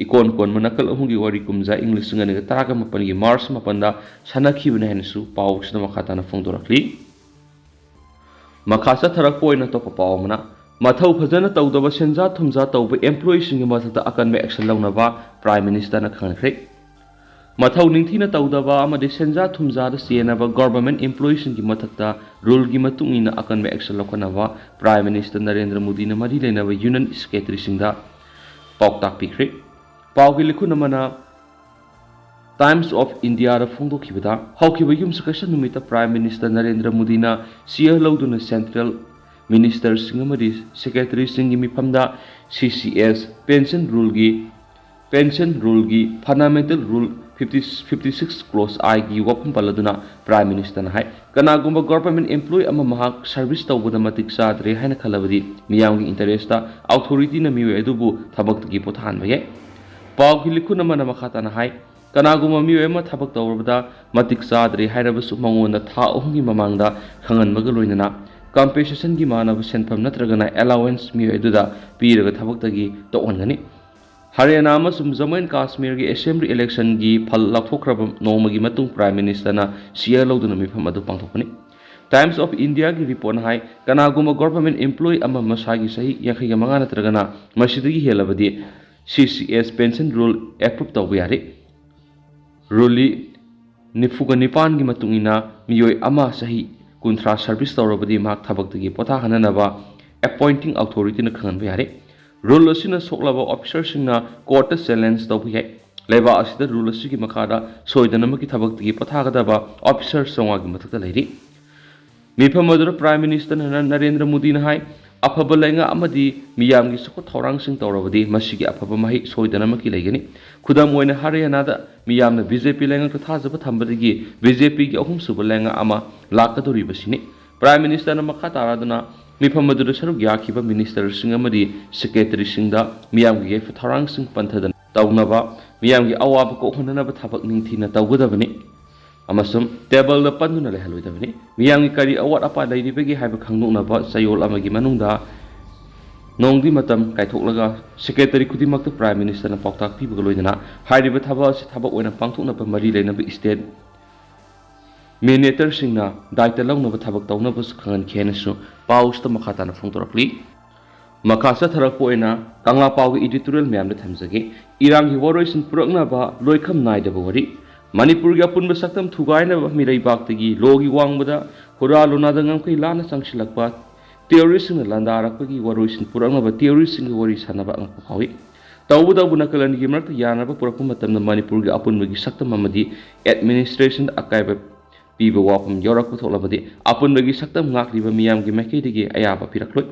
ꯏꯀꯣꯟ ꯀꯣꯟꯕ ꯅꯥꯀꯜ ꯑꯍꯨꯝꯒꯤ ꯋꯥꯔꯤ ꯀꯨꯝꯖꯥ ꯏꯪ ꯂꯤꯁꯤꯡ ꯑꯅꯤꯒ ꯇꯔꯥꯒ ꯃꯥꯄꯟꯒꯤ ꯃꯥꯔꯆ ꯃꯥꯄꯟꯗ ꯁꯥꯟꯅꯈꯤꯕꯅꯤ ꯍꯥꯏꯅꯁꯨ ꯄꯥꯎꯁꯤꯗ ꯃꯈꯥ ꯇꯥꯅ ꯐꯣꯡꯗꯣꯔꯛꯂꯤ꯫ ꯃꯈꯥ ꯆꯠꯊꯔꯛꯄ ꯑꯣꯏꯅ ꯑꯇꯣꯞꯄ ꯄꯥꯎ ꯑꯃꯅ, ꯃꯊꯧ ꯐꯖꯅ ꯇꯧꯗꯕ ꯁꯦꯟꯖꯥ ꯊꯨꯝꯖꯥ ꯇꯧꯕ ꯑꯦꯝꯄ꯭ꯂꯣꯌꯤꯁꯤꯡꯒꯤ ꯃꯊꯛꯇ ꯑꯀꯟꯕ ꯑꯦꯛꯁꯟ ꯂꯧꯅꯕ ꯄ꯭ꯔꯥꯏꯝ ꯃꯤꯅꯤꯁꯇꯔꯅ ꯈꯪꯍꯟꯈ꯭ꯔꯦ꯫ ꯃꯊꯧ ꯅꯤꯡꯊꯤꯅ ꯇꯧꯗꯕ ꯑꯃꯗꯤ ꯁꯦꯟꯖꯥ ꯊꯨꯝꯖꯥꯗ ꯆꯦꯟꯅꯕ ꯒꯣꯚꯔꯟꯃꯦꯟꯠ ꯑꯦꯝꯄ꯭ꯂꯣꯌꯤꯁꯤꯡꯒꯤ ꯃꯊꯛꯇ ꯔꯨꯜꯒꯤ ꯃꯇꯨꯡ ꯏꯟꯅ ꯑꯀꯟꯕ ꯑꯦꯛꯁꯟ ꯂꯧꯈꯠꯅꯕ ꯄ꯭ꯔꯥꯏꯝ ꯃꯤꯅꯤꯁꯇꯔ ꯅꯔꯦꯟꯗ꯭ꯔ ꯃꯣꯗꯤꯅ ꯃꯔꯤ ꯂꯩꯅꯕ ꯌꯨꯅꯤꯌꯟ ꯁꯦꯀ꯭ꯔꯦꯇꯔꯤꯁꯤꯡꯗ ꯄꯥꯎꯇꯥꯛ ꯄꯤꯈ꯭ꯔꯦ꯫ ꯄꯥꯎꯒꯤ ꯂꯤꯈꯨꯟ ꯑꯃꯅ ꯇꯥꯏꯝꯁ ꯑꯣꯐ ꯏꯟꯗꯤꯌꯥꯗ ꯐꯣꯡꯗꯣꯛꯈꯤꯕꯗ, ꯍꯧꯈꯤꯕ ꯌꯨꯝꯁꯀꯩꯁ ꯅꯨꯃꯤꯠꯇ ꯄ꯭ꯔꯥꯏꯝ ꯃꯤꯅꯤꯁꯇꯔ ꯅꯔꯦꯟꯗ꯭ꯔ ꯃꯣꯗꯤꯅ ꯁꯤꯌꯔ ꯂꯧꯗꯨꯅ ꯁꯦꯟꯇ꯭ꯔꯦꯜ ꯃꯤꯅꯤꯁꯇꯔꯁꯤꯡ ꯑꯃꯗꯤ ꯁꯦꯀ꯭ꯔꯦꯇꯔꯤꯁꯤꯡꯒꯤ ꯃꯤꯐꯝꯗ ꯁꯤ ꯁꯤ ꯑꯦꯁ ꯄꯦꯟꯁꯟ ꯔꯨꯜꯒꯤ, ꯄꯦꯟꯁꯟ ꯔꯨꯜꯒꯤ fundamental rule fifty, fifty six clause ꯑꯥꯏꯒꯤ ꯋꯥꯐꯝ ꯄꯜꯂꯗꯨꯅ ꯄ꯭ꯔꯥꯏꯝ ꯃꯤꯅꯤꯁꯇꯔꯅ ꯍꯥꯏ, ꯀꯅꯥꯒꯨꯝꯕ ꯒꯣꯚꯔꯟꯃꯦꯟꯠ ꯑꯦꯝꯄ꯭ꯂꯣꯌꯤ ꯑꯃ ꯃꯍꯥꯛ ꯁꯔꯚꯤꯁ ꯇꯧꯕꯗ ꯃꯇꯤꯛ ꯆꯥꯗ꯭ꯔꯦ ꯍꯥꯏꯅ ꯈꯜꯂꯕꯗꯤ ꯃꯤꯌꯥꯝꯒꯤ ꯏꯟꯇꯔꯦꯁꯇ ꯑꯣꯊꯣꯔꯤꯇꯤꯅ ꯃꯤꯑꯣꯏ ꯑꯗꯨꯕꯨ ꯊꯕꯛꯇꯒꯤ ꯄꯣꯊꯥꯍꯟꯕ ꯌꯥꯏ꯫ ꯄꯥꯎꯒꯤ ꯂꯤꯈꯨꯟ ꯑꯃꯅ ꯃꯈꯥ ꯇꯥꯅ ꯍꯥꯏ, ꯀꯅꯥꯒꯨꯝꯕ ꯃꯤꯑꯣꯏ ꯑꯃ ꯊꯕꯛ ꯇꯧꯔꯕꯗ ꯃꯇꯤꯛ ꯆꯥꯗ꯭ꯔꯦ ꯍꯥꯏꯔꯕꯁꯨ ꯃꯉꯣꯟꯗ ꯊꯥ ꯑꯍꯨꯝꯒꯤ ꯃꯃꯥꯡꯗ ꯈꯪꯍꯟꯕꯒ ꯂꯣꯏꯅꯅ ꯀꯝꯄꯦꯟꯁꯦꯁꯟꯒꯤ ꯃꯥꯟꯅꯕ ꯁꯦꯟꯐꯝ ꯅꯠꯇ꯭ꯔꯒꯅ ꯑꯦꯂꯥꯋꯦꯟꯁ ꯃꯤꯑꯣꯏ ꯑꯗꯨꯗ ꯄꯤꯔꯒ ꯊꯕꯛꯇꯒꯤ ꯇꯣꯛꯍꯟꯒꯅꯤ꯫ ꯍꯔꯤꯌꯥꯅꯥ ꯑꯃꯁꯨꯡ ꯖꯝꯃꯨ ꯑꯦꯟ ꯀꯥꯁꯃꯤꯔꯒꯤ ꯑꯦꯁꯦꯝꯕ꯭ꯂꯤ ꯏꯂꯦꯛꯁꯟꯒꯤ ꯐꯜ ꯂꯥꯎꯊꯣꯛꯈ꯭ꯔꯕ ꯅꯣꯡꯃꯒꯤ ꯃꯇꯨꯡ ꯄ꯭ꯔꯥꯏꯝ ꯃꯤꯅꯤꯁꯇꯔꯅ ꯁꯤꯌꯔ ꯂꯧꯗꯨꯅ ꯃꯤꯐꯝ ꯑꯗꯨ ꯄꯥꯡꯊꯣꯛꯄꯅꯤ꯫ ꯇꯥꯏꯝꯁ ꯑꯣꯐ ꯏꯟꯗꯤꯌꯥꯒꯤ ꯔꯤꯄꯣꯔꯠꯅ ꯍꯥꯏ, ꯀꯅꯥꯒꯨꯝꯕ ꯒꯣꯚꯔꯟꯃꯦꯟꯠ ꯑꯦꯝꯄ꯭ꯂꯣꯌꯤ ꯑꯃ ꯃꯁꯥꯒꯤ ꯆꯍꯤ ꯌꯥꯡꯈꯩꯒ ꯃꯉꯥ ꯅꯠꯇ꯭ꯔꯒꯅ ꯃꯁꯤꯗꯒꯤ ꯍꯦꯜꯂꯕꯗꯤ ꯁꯤ C S pension rule approve ꯇꯧꯕ ꯌꯥꯔꯦ꯫ ꯔꯨꯜꯂꯤ ꯅꯤꯐꯨꯒ ꯅꯤꯄꯥꯟꯒꯤ ꯃꯇꯨꯡ ꯏꯟꯅ ꯃꯤꯑꯣꯏ ꯑꯃ ꯆꯍꯤ ꯀꯨꯟꯊ꯭ꯔꯥ service ꯇꯧꯔꯕꯗꯤ ꯃꯍꯥꯛ ꯊꯕꯛꯇꯒꯤ ꯄꯣꯊꯥꯍꯟꯅꯅꯕ appointing authority ꯅ ꯈꯪꯍꯟꯕ ꯌꯥꯔꯦ꯫ Rule ꯑꯁꯤꯅ ꯁꯣꯛꯂꯕ officer ꯁꯤꯡꯅ court ꯇ challenge ꯇꯧꯕ ꯌꯥꯏ꯫ ꯂꯩꯕꯥꯛ ꯑꯁꯤꯗ rule ꯑꯁꯤꯒꯤ ꯃꯈꯥꯗ ꯁꯣꯏꯗꯅꯃꯛꯀꯤ ꯊꯕꯛꯇꯒꯤ ꯄꯣꯊꯥꯒꯗꯕ officer ꯆꯥꯝꯃꯉꯥꯒꯤ ꯃꯊꯛꯇ ꯂꯩꯔꯤ꯫ ꯃꯤꯐꯝ ꯑꯗꯨꯗ Prime Minister ꯅꯔꯦꯟꯗ꯭ꯔ ꯃꯣꯗꯤꯅ ꯍꯥꯏ, ꯑꯐꯕ ꯂꯩꯉꯥꯛ ꯑꯃꯗꯤ ꯃꯤꯌꯥꯝꯒꯤ ꯆꯥꯎꯈꯠ ꯊꯧꯔꯥꯡꯁꯤꯡ ꯇꯧꯔꯕꯗꯤ ꯃꯁꯤꯒꯤ ꯑꯐꯕ ꯃꯍꯩ ꯁꯣꯏꯗꯅꯃꯛꯀꯤ ꯂꯩꯒꯅꯤ꯫ ꯈꯨꯗꯝ ꯑꯣꯏꯅ, ꯍꯔꯤꯌꯥꯅꯥꯗ ꯃꯤꯌꯥꯝꯅ BJP ꯂꯩꯉꯥꯛꯇ ꯊꯥꯖꯕ ꯊꯝꯕꯗꯒꯤ BJP ꯒꯤ ꯑꯍꯨꯝꯁꯨꯕ ꯂꯩꯉꯥꯛ ꯑꯃ ꯂꯥꯛꯀꯗꯧꯔꯤꯕꯁꯤꯅꯤ꯫ Prime Minister ꯅ ꯃꯈꯥ ꯇꯥꯔꯗꯨꯅ ꯃꯤꯐꯝ ꯑꯗꯨꯗ ꯁꯔꯨꯛ ꯌꯥꯈꯤꯕ minister ꯁꯤꯡ ꯑꯃꯗꯤ secretary ꯁꯤꯡꯗ ꯃꯤꯌꯥꯝꯒꯤ ꯌꯥꯏꯐ ꯊꯧꯔꯥꯡꯁꯤꯡ ꯄꯟꯊꯗꯅ ꯇꯧꯅꯕ, ꯃꯤꯌꯥꯝꯒꯤ ꯑꯋꯥꯕ ꯀꯣꯛꯍꯟꯅꯅꯕ ꯊꯕꯛ ꯅꯤꯡꯊꯤꯅ ꯇꯧꯒꯗꯕꯅꯤ ꯑꯃꯁꯨꯡ table ꯗ ꯄꯟꯗꯨꯅ ꯂꯩꯍꯜꯂꯣꯏꯗꯕꯅꯤ꯫ ꯃꯤꯌꯥꯝꯒꯤ ꯀꯔꯤ ꯑꯋꯥꯠ ꯑꯄꯥ ꯂꯩꯔꯤꯕꯒꯦ ꯍꯥꯏꯕ ꯈꯪꯗꯣꯛꯅꯕ ꯆꯌꯣꯜ ꯑꯃꯒꯤ ꯃꯅꯨꯡꯗ ꯅꯣꯡꯃꯒꯤ ꯃꯇꯝ ꯀꯥꯏꯊꯣꯛꯂꯒ secretary ꯈꯨꯗꯤꯡꯃꯛꯇ Prime Minister ꯅ ꯄꯥꯎꯇꯥꯛ ꯄꯤꯕꯒ ꯂꯣꯏꯅꯅ ꯍꯥꯏꯔꯤꯕ ꯊꯕꯛ ꯑꯁꯤ ꯊꯕꯛ ꯑꯣꯏꯅ ꯄꯥꯡꯊꯣꯛꯅꯕ ꯃꯔꯤ ꯂꯩꯅꯕ state minister ꯁꯤꯡꯅ ꯗꯥꯏꯇ ꯂꯧꯅꯕ ꯊꯕꯛ ꯇꯧꯅꯕꯁꯨ ꯈꯪꯍꯟꯈꯤ ꯍꯥꯏꯅꯁꯨ ꯄꯥꯎꯁꯤꯗ ꯃꯈꯥ ꯇꯥꯅ ꯐꯣꯡꯗꯣꯔꯛꯂꯤ꯫ ꯃꯈꯥ ꯆꯠꯊꯔꯛꯄ ꯑꯣꯏꯅ ꯀꯪꯂꯥ ꯄꯥꯎꯒꯤ editorial ꯃꯌꯥꯝꯗ ꯊꯝꯖꯒꯦ꯫ ꯏꯔꯥꯡꯒꯤ ꯋꯥꯔꯣꯏꯁꯤꯟ ꯄꯨꯔꯛꯅꯕ ꯂꯣꯏꯈꯝ ꯅꯥꯏꯗꯕ ꯋꯥꯔꯤ꯫ ꯃꯅꯤꯄꯨꯔꯒꯤ ꯑꯄꯨꯟꯕ ꯁꯛꯇꯝ ꯊꯨꯒꯥꯏꯅꯕ ꯃꯤꯔꯩꯕꯥꯛꯇꯒꯤ ꯂꯣꯒꯤ ꯋꯥꯡꯃꯗ ꯍꯨꯔꯥ ꯂꯣꯅꯥꯗ ꯉꯝꯈꯩ ꯂꯥꯟꯅ ꯆꯪꯁꯤꯜꯂꯛꯄ terrorist ꯁꯤꯡꯅ ꯂꯥꯟꯗꯥꯔꯛꯄꯒꯤ ꯋꯥꯔꯣꯏꯁꯤꯟ ꯄꯨꯔꯛꯅꯕ terrorist ꯁꯤꯡꯒꯤ ꯋꯥꯔꯤ ꯁꯥꯟꯅꯕ ꯑꯉꯛꯄ ꯐꯥꯎꯏ꯫ ꯇꯧꯕꯇꯕꯨ ꯅꯥꯀꯜ ꯑꯅꯤꯒꯤ ꯃꯔꯛꯇ ꯌꯥꯅꯕ ꯄꯨꯔꯛꯄ ꯃꯇꯝꯗ ꯃꯅꯤꯄꯨꯔꯒꯤ ꯑꯄꯨꯟꯕꯒꯤ ꯁꯛꯇꯝ ꯑꯃꯗꯤ administration ꯑꯀꯥꯏꯕ ꯄꯤꯕ ꯋꯥꯐꯝ ꯌꯥꯎꯔꯛꯄ ꯊꯣꯛꯂꯕꯗꯤ ꯑꯄꯨꯟꯕꯒꯤ ꯁꯛꯇꯝ ꯉꯥꯛꯂꯤꯕ ꯃꯤꯌꯥꯝꯒꯤ ꯃꯥꯏꯀꯩꯗꯒꯤ ꯑꯌꯥꯕ ꯄꯤꯔꯛꯂꯣꯏ꯫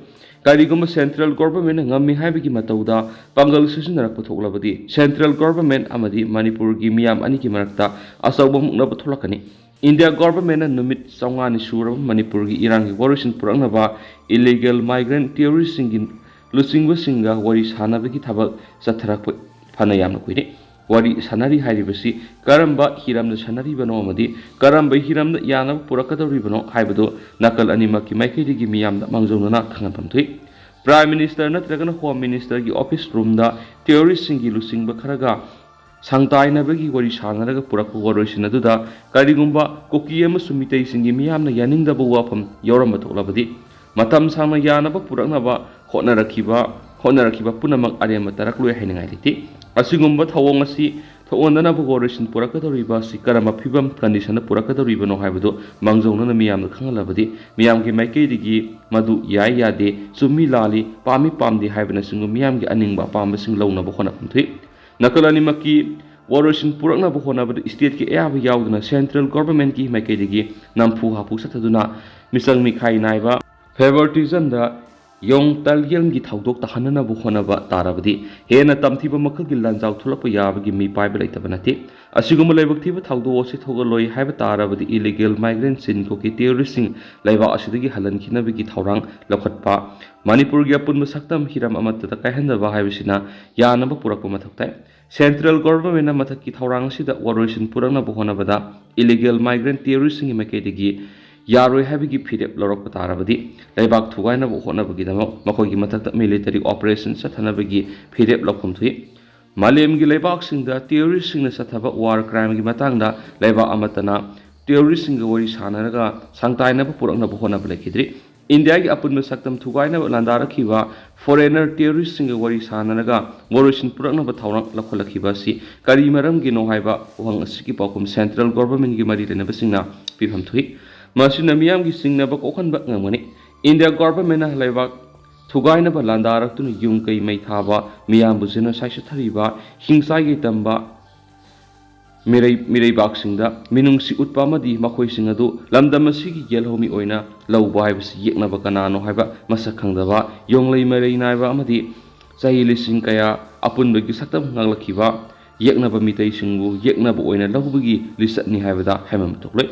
ꯀꯔꯤꯒꯨꯝꯕ central government ꯅ ꯉꯝꯃꯤ ꯍꯥꯏꯕꯒꯤ ꯃꯇꯧꯗ ꯄꯥꯡꯒꯜ ꯁꯤꯖꯤꯟꯅꯔꯛꯄ ꯊꯣꯛꯂꯕꯗꯤ central government ꯑꯃꯗꯤ ꯃꯅꯤꯄꯨꯔꯒꯤ ꯃꯤꯌꯥꯝ ꯑꯅꯤꯒꯤ ꯃꯔꯛꯇ ꯑꯆꯧꯕ ꯃꯨꯛꯅꯕ ꯊꯣꯛꯂꯛꯀꯅꯤ꯫ ꯏꯟꯗꯤꯌꯥ government ꯅ ꯅꯨꯃꯤꯠ ꯆꯥꯝꯃꯉꯥꯅꯤ ꯁꯨꯔꯕ ꯃꯅꯤꯄꯨꯔꯒꯤ ꯏꯔꯥꯡꯒꯤ ꯋꯥꯔꯣꯏꯁꯤꯟ ꯄꯨꯔꯛꯅꯕ illegal migrant terrorist ꯁꯤꯡꯒꯤ ꯂꯨꯆꯤꯡꯕꯁꯤꯡꯒ ꯋꯥꯔꯤ ꯁꯥꯟꯅꯕꯒꯤ ꯊꯕꯛ ꯆꯠꯊꯔꯛꯄ ꯐꯅ ꯌꯥꯝꯅ ꯀꯨꯏꯔꯦ꯫ ꯋꯥꯔꯤ ꯁꯥꯟꯅꯔꯤ ꯍꯥꯏꯔꯤꯕꯁꯤ ꯀꯔꯝꯕ ꯍꯤꯔꯝꯗ ꯁꯥꯟꯅꯔꯤꯕꯅꯣ ꯑꯃꯗꯤ ꯀꯔꯝꯕ ꯍꯤꯔꯝꯗ ꯌꯥꯅꯕ ꯄꯨꯔꯛꯀꯗꯧꯔꯤꯕꯅꯣ ꯍꯥꯏꯕꯗꯨ ꯅꯥꯀꯜ ꯑꯅꯤꯃꯛꯀꯤ ꯃꯥꯏꯀꯩꯗꯒꯤ ꯃꯤꯌꯥꯝꯗ ꯃꯥꯡꯖꯧꯅꯅ ꯈꯪꯍꯟꯐꯝ ꯊꯣꯛꯏ꯫ Prime Minister ꯅꯠꯇ꯭ꯔꯒꯅ Home Minister ꯒꯤ office room ꯗ terrorist ꯁꯤꯡꯒꯤ ꯂꯨꯆꯤꯡꯕ ꯈꯔꯒ ꯁꯪꯇꯥꯏꯅꯕꯒꯤ ꯋꯥꯔꯤ ꯁꯥꯟꯅꯔꯒ ꯄꯨꯔꯛꯄ ꯋꯥꯔꯣꯏꯁꯤꯟ ꯑꯗꯨꯗ ꯀꯔꯤꯒꯨꯝꯕ ꯀꯨꯀꯤ ꯑꯃꯁꯨꯡ ꯃꯤꯇꯩꯁꯤꯡꯒꯤ ꯃꯤꯌꯥꯝꯅ ꯌꯥꯅꯤꯡꯗꯕ ꯋꯥꯐꯝ ꯌꯥꯎꯔꯝꯕ ꯊꯣꯛꯂꯕꯗꯤ, ꯃꯇꯝ ꯁꯥꯡꯅ ꯌꯥꯅꯕ ꯄꯨꯔꯛꯅꯕ ꯍꯣꯠꯅꯔꯛꯈꯤꯕ ꯍꯣꯠꯅꯔꯛꯈꯤꯕ ꯄꯨꯝꯅꯃꯛ ꯑꯔꯦꯝꯕ ꯇꯥꯔꯛꯂꯣꯏ ꯍꯥꯏꯅꯤꯡꯉꯥꯏ ꯂꯩꯇꯦ꯫ ꯑꯁꯤꯒꯨꯝꯕ ꯊꯧꯑꯣꯡ ꯑꯁꯤ ꯊꯣꯛꯍꯟꯗꯅꯕ ꯋꯥꯔꯣꯏꯁꯤꯟ ꯄꯨꯔꯛꯀꯗꯧꯔꯤꯕ ꯑꯁꯤ ꯀꯔꯝꯕ ꯐꯤꯕꯝ, ꯀꯟꯗꯤꯁꯟꯗ ꯄꯨꯔꯛꯀꯗꯧꯔꯤꯕꯅꯣ ꯍꯥꯏꯕꯗꯨ ꯃꯥꯡꯖꯧꯅꯅ ꯃꯤꯌꯥꯝꯗ ꯈꯪꯍꯜꯂꯕꯗꯤ, ꯃꯤꯌꯥꯝꯒꯤ ꯃꯥꯏꯀꯩꯗꯒꯤ ꯃꯗꯨ ꯌꯥꯏ ꯌꯥꯗꯦ, ꯆꯨꯝꯃꯤ ꯂꯥꯜꯂꯤ, ꯄꯥꯝꯃꯤ ꯄꯥꯝꯗꯦ ꯍꯥꯏꯕꯅꯆꯤꯡꯕ ꯃꯤꯌꯥꯝꯒꯤ ꯑꯅꯤꯡꯕ ꯑꯄꯥꯝꯕꯁꯤꯡ ꯂꯧꯅꯕ ꯍꯣꯠꯅꯐꯝ ꯊꯣꯛꯏ꯫ ꯅꯥꯀꯜ ꯑꯅꯤꯃꯛꯀꯤ ꯋꯥꯔꯣꯏꯁꯤꯟ ꯄꯨꯔꯛꯅꯕ ꯍꯣꯠꯅꯕꯗ stateꯀꯤ ꯑꯌꯥꯕ ꯌꯥꯎꯗꯅ central governmentꯀꯤ ꯃꯥꯏꯀꯩꯗꯒꯤ ꯅꯝꯐꯨ ꯍꯥꯐꯨ ꯆꯠꯊꯗꯨꯅ ꯃꯤꯆꯪ ꯃꯤꯈꯥꯏ ꯅꯥꯏꯕ, favoritismꯗ ꯌꯣꯡ ꯇꯜꯒꯦꯜꯒꯤ ꯊꯧꯗꯣꯛ ꯇꯥꯍꯟꯅꯅꯕ ꯍꯣꯠꯅꯕ ꯇꯥꯔꯕꯗꯤ, ꯍꯦꯟꯅ ꯇꯝꯊꯤꯕ ꯃꯈꯜꯒꯤ ꯂꯥꯟꯖꯥꯎ ꯊꯣꯛꯂꯛꯄ ꯌꯥꯕꯒꯤ ꯃꯤꯄꯥꯏꯕ ꯂꯩꯇꯕ ꯅꯠꯇꯦ꯫ ꯑꯁꯤꯒꯨꯝꯕ ꯂꯥꯏꯕꯛ ꯊꯤꯕ ꯊꯧꯗꯣꯛ ꯑꯁꯤ ꯊꯣꯛꯍꯜꯂꯣꯏ ꯍꯥꯏꯕ ꯇꯥꯔꯕꯗꯤ, illegal migrant ꯆꯤꯟ ꯀꯣꯛꯀꯤ terroristꯁꯤꯡ ꯂꯩꯕꯥꯛ ꯑꯁꯤꯗꯒꯤ ꯍꯜꯍꯟꯈꯤꯅꯕꯒꯤ ꯊꯧꯔꯥꯡ ꯂꯧꯈꯠꯄ, ꯃꯅꯤꯄꯨꯔꯒꯤ ꯑꯄꯨꯟꯕ ꯁꯛꯇꯝ ꯍꯤꯔꯝ ꯑꯃꯠꯇꯗ ꯀꯥꯏꯍꯟꯗꯕ ꯍꯥꯏꯕꯁꯤꯅ ꯌꯥꯅꯕ ꯄꯨꯔꯛꯄ ꯃꯊꯧ ꯇꯥꯏ꯫ Central governmentꯅ ꯃꯊꯛꯀꯤ ꯊꯧꯔꯥꯡ ꯑꯁꯤꯗ ꯋꯥꯔꯣꯏꯁꯤꯟ ꯄꯨꯔꯛꯅꯕ ꯍꯣꯠꯅꯕꯗ, illegal migrant terroristꯁꯤꯡꯒꯤ ꯃꯥꯏꯀꯩꯗꯒꯤ ꯌꯥꯔꯣꯏ ꯍꯥꯏꯕꯒꯤ ꯐꯤꯔꯦꯞ ꯂꯧꯔꯛꯄ ꯇꯥꯔꯕꯗꯤ, ꯂꯩꯕꯥꯛ ꯊꯨꯒꯥꯏꯅꯕ ꯍꯣꯠꯅꯕꯒꯤꯗꯃꯛ ꯃꯈꯣꯏꯒꯤ ꯃꯊꯛꯇ military operation ꯆꯠꯊꯅꯕꯒꯤ ꯐꯤꯔꯦꯞ ꯂꯧꯐꯝ ꯊꯣꯛꯏ꯫ ꯃꯥꯂꯦꯝꯒꯤ ꯂꯩꯕꯥꯛꯁꯤꯡꯗ terroristꯁꯤꯡꯅ ꯆꯠꯊꯕ war crimeꯒꯤ ꯃꯇꯥꯡꯗ ꯂꯩꯕꯥꯛ ꯑꯃꯠꯇꯅ terroristꯁꯤꯡꯒ ꯋꯥꯔꯤ ꯁꯥꯟꯅꯔꯒ ꯁꯪꯇꯥꯏꯅꯕ ꯄꯨꯔꯛꯅꯕ ꯍꯣꯠꯅꯕ ꯂꯩꯈꯤꯗ꯭ꯔꯤ꯫ ꯏꯟꯗꯤꯌꯥꯒꯤ ꯑꯄꯨꯟꯕ ꯁꯛꯇꯝ ꯊꯨꯒꯥꯏꯅꯕ ꯂꯥꯟꯗꯥꯔꯛꯈꯤꯕ foreigner terroristꯁꯤꯡꯒ ꯋꯥꯔꯤ ꯁꯥꯟꯅꯔꯒ ꯋꯥꯔꯣꯏꯁꯤꯟ ꯄꯨꯔꯛꯅꯕ ꯊꯧꯔꯥꯡ ꯂꯧꯈꯠꯂꯛꯈꯤꯕ ꯑꯁꯤ ꯀꯔꯤ ꯃꯔꯝꯒꯤꯅꯣ ꯍꯥꯏꯕ ꯋꯥꯍꯪ ꯑꯁꯤꯒꯤ ꯄꯥꯎꯈꯨꯝ central governmentꯒꯤ ꯃꯔꯤ ꯂꯩꯅꯕꯁꯤꯡꯅ ꯄꯤꯐꯝ ꯊꯣꯛꯏ꯫ ꯃꯁꯤꯅ ꯃꯤꯌꯥꯝꯒꯤ ꯆꯤꯡꯅꯕ ꯀꯣꯛꯍꯟꯕ ꯉꯝꯒꯅꯤ꯫ ꯏꯟꯗꯤꯌꯥ governmentꯅ ꯂꯩꯕꯥꯛ ꯊꯨꯒꯥꯏꯅꯕ ꯂꯥꯟꯗꯥꯔꯛꯇꯨꯅ ꯌꯨꯝ ꯀꯩ ꯃꯩ ꯊꯥꯕ, ꯃꯤꯌꯥꯝꯕꯨ genocide ꯆꯠꯊꯔꯤꯕ, ꯍꯤꯡꯆꯥꯏꯒꯤ ꯇꯝꯕ, ꯃꯤꯔꯩ-, ꯃꯤꯔꯩꯕꯥꯛꯁꯤꯡꯗ ꯃꯤꯅꯨꯡꯁꯤ ꯎꯠꯄ ꯑꯃꯗꯤ ꯃꯈꯣꯏꯁꯤꯡ ꯑꯗꯨ ꯂꯝꯗꯝ ꯑꯁꯤꯒꯤ ꯌꯦꯜꯍꯧꯃꯤ ꯑꯣꯏꯅ ꯂꯧꯕ ꯍꯥꯏꯕꯁꯤ ꯌꯦꯛꯅꯕ ꯀꯅꯥꯅꯣ ꯍꯥꯏꯕ ꯃꯁꯛ ꯈꯪꯗꯕ, ꯌꯣꯡꯂꯩ ꯃꯔꯩ ꯅꯥꯏꯕ ꯑꯃꯗꯤ ꯆꯍꯤ ꯂꯤꯁꯤꯡ ꯀꯌꯥ ꯑꯄꯨꯟꯕꯒꯤ ꯁꯛꯇꯝ ꯉꯥꯛꯂꯛꯈꯤꯕ ꯌꯦꯛꯅꯕ ꯃꯤꯇꯩꯁꯤꯡꯕꯨ ꯌꯦꯛꯅꯕ ꯑꯣꯏꯅ ꯂꯧꯕꯒꯤ ꯂꯤꯆꯠꯅꯤ ꯍꯥꯏꯕꯗ ꯍꯥꯏꯃꯟꯕ ꯊꯣꯛꯂꯣꯏ꯫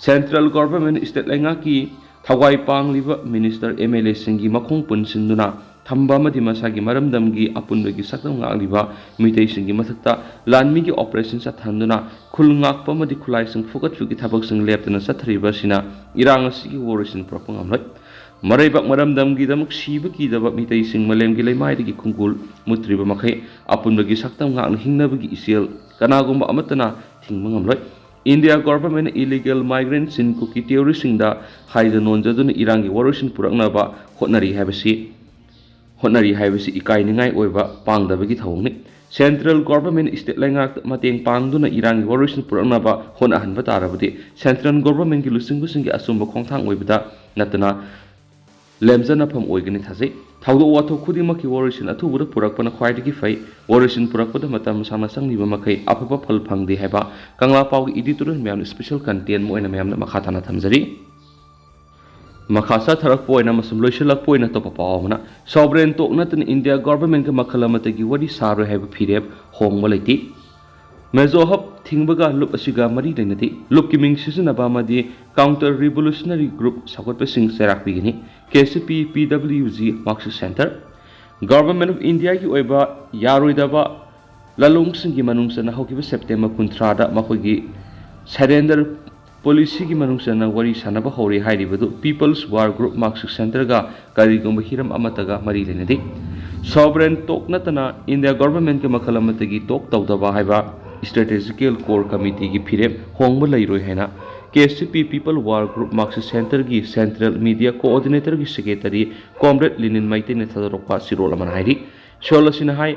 Central government, state ꯂꯩꯉꯥꯛꯀꯤ ꯊꯋꯥꯏ ꯄꯥꯡꯂꯤꯕ minister, MLAꯁꯤꯡꯒꯤ ꯃꯈꯣꯡ ꯄꯨꯟꯁꯤꯟꯗꯨꯅ ꯊꯝꯕ ꯑꯃꯗꯤ ꯃꯁꯥꯒꯤ ꯃꯔꯝꯗꯝꯒꯤ ꯑꯄꯨꯟꯕꯒꯤ ꯁꯛꯇꯝ ꯉꯥꯛꯂꯤꯕ ꯃꯤꯇꯩꯁꯤꯡꯒꯤ ꯃꯊꯛꯇ ꯂꯥꯟꯃꯤꯒꯤ operation ꯆꯠꯊꯍꯟꯗꯨꯅ ꯈꯨꯜ ꯉꯥꯛꯄ ꯑꯃꯗꯤ ꯈꯨꯠꯂꯥꯏꯁꯤꯡ ꯐꯨꯒꯠꯄꯒꯤ ꯊꯕꯛꯁꯤꯡ ꯂꯦꯞꯇꯅ ꯆꯠꯊꯔꯤꯕ ꯑꯁꯤꯅ ꯏꯔꯥꯡ ꯑꯁꯤꯒꯤ ꯋꯥꯔꯣꯏꯁꯤꯟ ꯄꯨꯔꯛꯄ ꯉꯝꯂꯣꯏ꯫ ꯃꯔꯩꯕꯥꯛ ꯃꯔꯝꯗꯝꯒꯤꯗꯃꯛ ꯁꯤꯕ ꯀꯤꯗꯕ ꯃꯤꯇꯩꯁꯤꯡ ꯃꯥꯂꯦꯝꯒꯤ ꯂꯩꯃꯥꯏꯗꯒꯤ ꯈꯣꯡꯒꯨꯜ ꯃꯨꯠꯇ꯭ꯔꯤꯕ ꯃꯈꯩ ꯑꯄꯨꯟꯕꯒꯤ ꯁꯛꯇꯝ ꯉꯥꯛꯅ ꯍꯤꯡꯅꯕꯒꯤ ꯏꯆꯦꯜ ꯀꯅꯥꯒꯨꯝꯕ ꯑꯃꯠꯇꯅ ꯊꯤꯡꯕ ꯉꯝꯂꯣꯏ꯫ ꯏꯟꯗꯤꯌꯥ governmentꯅ illegal migrant ꯆꯤꯟ ꯀꯨꯀꯤ terroristꯁꯤꯡꯗ ꯍꯥꯏꯖ ꯅꯣꯟꯖꯗꯨꯅ ꯏꯔꯥꯡꯒꯤ ꯋꯥꯔꯣꯏꯁꯤꯟ ꯄꯨꯔꯛꯅꯕ ꯍꯣꯠꯅꯔꯤ ꯍꯥꯏꯕꯁꯤ, ꯍꯣꯠꯅꯔꯤ ꯍꯥꯏꯕꯁꯤ ꯏꯀꯥꯏꯅꯤꯡꯉꯥꯏ ꯑꯣꯏꯕ ꯄꯥꯡꯗꯕꯒꯤ ꯊꯧꯑꯣꯡꯅꯤ꯫ Central Government state ꯂꯩꯉꯥꯛꯇ ꯃꯇꯦꯡ ꯄꯥꯡꯗꯨꯅ ꯏꯔꯥꯡꯒꯤ ꯋꯥꯔꯣꯏꯁꯤꯟ ꯄꯨꯔꯛꯅꯕ ꯍꯣꯠꯅꯍꯟꯕ ꯇꯥꯔꯕꯗꯤ Central Governmentꯀꯤ ꯂꯨꯆꯤꯡꯕꯁꯤꯡꯒꯤ ꯑꯆꯨꯝꯕ ꯈꯣꯡꯊꯥꯡ ꯑꯣꯏꯕꯗ ꯅꯠꯇꯅ ꯂꯦꯝꯖꯅꯐꯝ ꯑꯣꯏꯒꯅꯤ ꯊꯥꯖꯩ꯫ ꯊꯧꯗꯣꯛ ꯋꯥꯊꯣꯛ ꯈꯨꯗꯤꯡꯃꯛꯀꯤ ꯋꯥꯔꯣꯏꯁꯤꯟ ꯑꯊꯨꯕꯗ ꯄꯨꯔꯛꯄꯅ ꯈ꯭ꯋꯥꯏꯗꯒꯤ ꯐꯩ꯫ ꯋꯥꯔꯣꯏꯁꯤꯟ ꯄꯨꯔꯛꯄꯗ ꯃꯇꯝ ꯁꯥꯡꯅ ꯆꯪꯂꯤꯕ ꯃꯈꯩ ꯑꯐꯕ ꯐꯜ ꯐꯪꯗꯦ ꯍꯥꯏꯕ ꯀꯪꯂꯥ ꯄꯥꯎꯒꯤ editorial ꯃꯌꯥꯝꯅ special content ꯑꯃ ꯑꯣꯏꯅ ꯃꯌꯥꯝꯅ ꯃꯈꯥ ꯇꯥꯅ ꯊꯝꯖꯔꯤ꯫ ꯃꯈꯥ ꯆꯠꯊꯔꯛꯄ ꯑꯣꯏꯅ ꯑꯃꯁꯨꯡ ꯂꯣꯏꯁꯤꯜꯂꯛꯄ ꯑꯣꯏꯅ ꯑꯇꯣꯞꯄ ꯄꯥꯎ ꯑꯃꯅ, Sovereign talk ꯅꯠꯇꯅ India Governmentꯀ ꯃꯈꯜ ꯑꯃꯠꯇꯒꯤ ꯋꯥꯔꯤ ꯁꯥꯔꯣꯏ ꯍꯥꯏꯕ ꯐꯤꯔꯦꯞ ꯍꯣꯡꯕ ꯂꯩꯇꯦ꯫ Mizo Hub ꯊꯤꯡꯕꯒ ꯂꯨꯞ ꯑꯁꯤꯒ ꯃꯔꯤ ꯂꯩꯅꯗꯦ꯫ ꯂꯨꯞꯀꯤ ꯃꯤꯡ ꯁꯤꯖꯤꯟꯅꯕ ꯑꯃꯗꯤ counter revolutionary group ꯁꯧꯒꯠꯄꯁꯤꯡ ꯆꯩꯔꯥꯛ ꯄꯤꯒꯅꯤ꯫ K C P P W G Marxist Centre꯫ Government of Indiaꯒꯤ ꯑꯣꯏꯕ ꯌꯥꯔꯣꯏꯗꯕ ꯂꯥꯂꯣꯡꯁꯤꯡꯒꯤ ꯃꯅꯨꯡ ꯆꯟꯅ ꯍꯧꯈꯤꯕ September ꯀꯨꯟꯊ꯭ꯔꯥꯗ ꯃꯈꯣꯏꯒꯤ surrender policyꯒꯤ ꯃꯅꯨꯡ ꯆꯟꯅ ꯋꯥꯔꯤ ꯁꯥꯅꯕ ꯍꯧꯔꯦ ꯍꯥꯏꯔꯤꯕꯗꯨ People's War Group Marxist Centreꯒ ꯀꯔꯤꯒꯨꯝꯕ ꯍꯤꯔꯝ ꯑꯃꯠꯇꯒ ꯃꯔꯤ ꯂꯩꯅꯗꯦ꯫ Sovereign talk ꯅꯠꯇꯅ India Governmentꯀ ꯃꯈꯜ ꯑꯃꯠꯇꯒꯤ talk ꯇꯧꯗꯕ ꯍꯥꯏꯕ Strategical Core Committeeꯒꯤ ꯐꯤꯔꯦꯞ ꯍꯣꯡꯕ ꯂꯩꯔꯣꯏ ꯍꯥꯏꯅ K C P People War Group Marxist Centreꯒꯤ Central Media Coordinatorꯒꯤ Secretary Comrade Lenin ꯃꯩꯇꯩꯅ ꯊꯥꯗꯣꯔꯛꯄ ꯆꯦꯔꯣꯜ ꯑꯃꯅ ꯍꯥꯏꯔꯤ꯫ ꯆꯦꯔꯣꯜ ꯑꯁꯤꯅ ꯍꯥꯏ,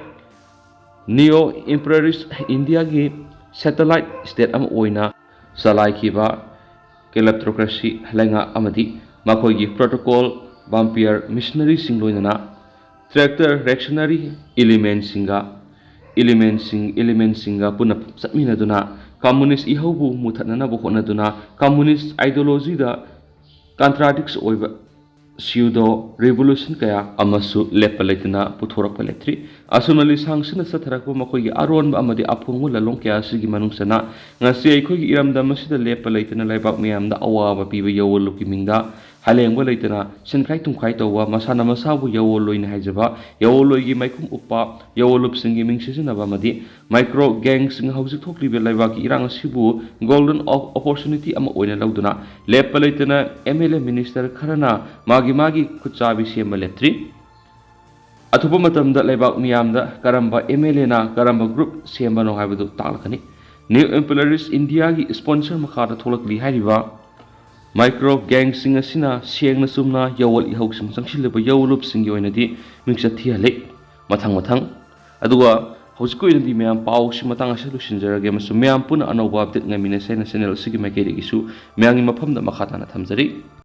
Neo Imperialist Indiaꯒꯤ satellite state ꯑꯃ ꯑꯣꯏꯅ ꯆꯂꯥꯏꯈꯤꯕ kleptocracy ꯂꯩꯉꯥꯛ ꯑꯃꯗꯤ ꯃꯈꯣꯏꯒꯤ protocol vampire missionaryꯁꯤꯡ ꯂꯣꯏꯅꯅ traitor reactionary elementꯁꯤꯡꯒ elementꯁꯤꯡ elementꯁꯤꯡꯒ ꯄꯨꯟꯅ ꯆꯠꯃꯤꯟꯅꯗꯨꯅ communist ꯏꯍꯧꯕꯨ ꯃꯨꯊꯠꯅꯅꯕ ꯍꯣꯠꯅꯗꯨꯅ communist ideologyꯗ contradicts ꯑꯣꯏꯕ pseudo revolution ꯀꯌꯥ ꯑꯃꯁꯨ ꯂꯦꯞꯄ ꯂꯩꯇꯅ ꯄꯨꯊꯣꯔꯛꯄ ꯂꯦꯞꯇ꯭ꯔꯤ꯫ ꯑꯁꯨꯝꯅ ꯂꯤꯁꯥꯡꯁꯤꯟꯅ ꯆꯠꯊꯔꯛꯄ ꯃꯈꯣꯏꯒꯤ ꯑꯔꯣꯟꯕ ꯑꯃꯗꯤ ꯑꯐꯣꯡꯕ ꯂꯥꯂꯣꯡ ꯀꯌꯥ ꯑꯁꯤꯒꯤ ꯃꯅꯨꯡ ꯆꯟꯅ ꯉꯁꯤ ꯑꯩꯈꯣꯏꯒꯤ ꯏꯔꯝꯗꯝ ꯑꯁꯤꯗ ꯂꯦꯞꯄ ꯂꯩꯇꯅ ꯂꯩꯕꯥꯛ ꯃꯤꯌꯥꯝꯗ ꯑꯋꯥꯕ ꯄꯤꯕ ꯌꯥꯑꯣꯟꯂꯨꯞꯀꯤ ꯃꯤꯡꯗ ꯍꯂꯦꯡꯕ ꯂꯩꯇꯅ ꯁꯤꯟꯈꯥꯏ ꯇꯨꯝꯈꯥꯏ ꯇꯧꯕ, ꯃꯁꯥꯅ ꯃꯁꯥꯕꯨ ꯌꯥꯑꯣꯟꯂꯣꯏꯅ ꯍꯥꯏꯖꯕ, ꯌꯥꯑꯣꯟꯂꯣꯏꯒꯤ ꯃꯥꯏꯈꯨꯝ ꯎꯞꯄ ꯌꯥꯑꯣꯟꯂꯨꯞꯁꯤꯡꯒꯤ ꯃꯤꯡ ꯁꯤꯖꯤꯟꯅꯕ ꯑꯃꯗꯤ micro gangꯁꯤꯡ ꯍꯧꯖꯤꯛ ꯊꯣꯛꯂꯤꯕ ꯂꯩꯕꯥꯛꯀꯤ ꯏꯔꯥꯡ ꯑꯁꯤꯕꯨ golden op-, opportunity ꯑꯃ ꯑꯣꯏꯅ ꯂꯧꯗꯨꯅ ꯂꯦꯞꯄ ꯂꯩꯇꯅ M L A minister ꯈꯔꯅ ꯃꯥꯒꯤ ꯃꯥꯒꯤ ꯈꯨꯠꯆꯥꯕꯤ ꯁꯦꯝꯕ ꯂꯦꯞꯇ꯭ꯔꯤ꯫ ꯑꯊꯨꯕ ꯃꯇꯝꯗ ꯂꯩꯕꯥꯛ ꯃꯤꯌꯥꯝꯗ ꯀꯔꯝꯕ M L Aꯅ ꯀꯔꯝꯕ group ꯁꯦꯝꯕꯅꯣ ꯍꯥꯏꯕꯗꯨ ꯇꯥꯛꯂꯛꯀꯅꯤ꯫ Neo Imperialist Indiaꯒꯤ sponsor ꯃꯈꯥꯗ ꯊꯣꯛꯂꯛꯂꯤ ꯍꯥꯏꯔꯤꯕ micro gangꯁꯤꯡ ꯑꯁꯤꯅ ꯁꯦꯡꯅ ꯆꯨꯝꯅ ꯌꯥꯑꯣꯟ ꯏꯍꯧꯁꯤꯡ ꯆꯪꯁꯤꯜꯂꯤꯕ ꯌꯥꯑꯣꯟꯂꯨꯞꯁꯤꯡꯒꯤ ꯑꯣꯏꯅꯗꯤ ꯃꯤꯡꯆꯠ ꯊꯤꯍꯜꯂꯤ꯫ ꯃꯊꯪ ꯃꯊꯪ꯫ ꯑꯗꯨꯒ ꯍꯧꯖꯤꯛꯀꯤ ꯑꯣꯏꯅꯗꯤ ꯃꯌꯥꯝ ꯄꯥꯎꯁꯤ ꯃꯇꯥꯡ ꯑꯁꯤꯗ ꯂꯣꯏꯁꯤꯟꯖꯔꯒꯦ ꯑꯃꯁꯨꯡ ꯃꯌꯥꯝ ꯄꯨꯟꯅ ꯑꯅꯧꯕ ꯑꯞꯗꯦꯠ ꯉꯥꯏꯃꯤꯟꯅꯁꯦ ꯍꯥꯏꯅ ꯆꯦꯅꯦꯜ ꯑꯁꯤꯒꯤ ꯃꯥꯏꯀꯩꯗꯒꯤꯁꯨ ꯃꯌꯥꯝꯒꯤ ꯃꯐꯝꯗ ꯃꯈꯥ ꯇꯥꯅ ꯊꯝꯖꯔꯤ꯫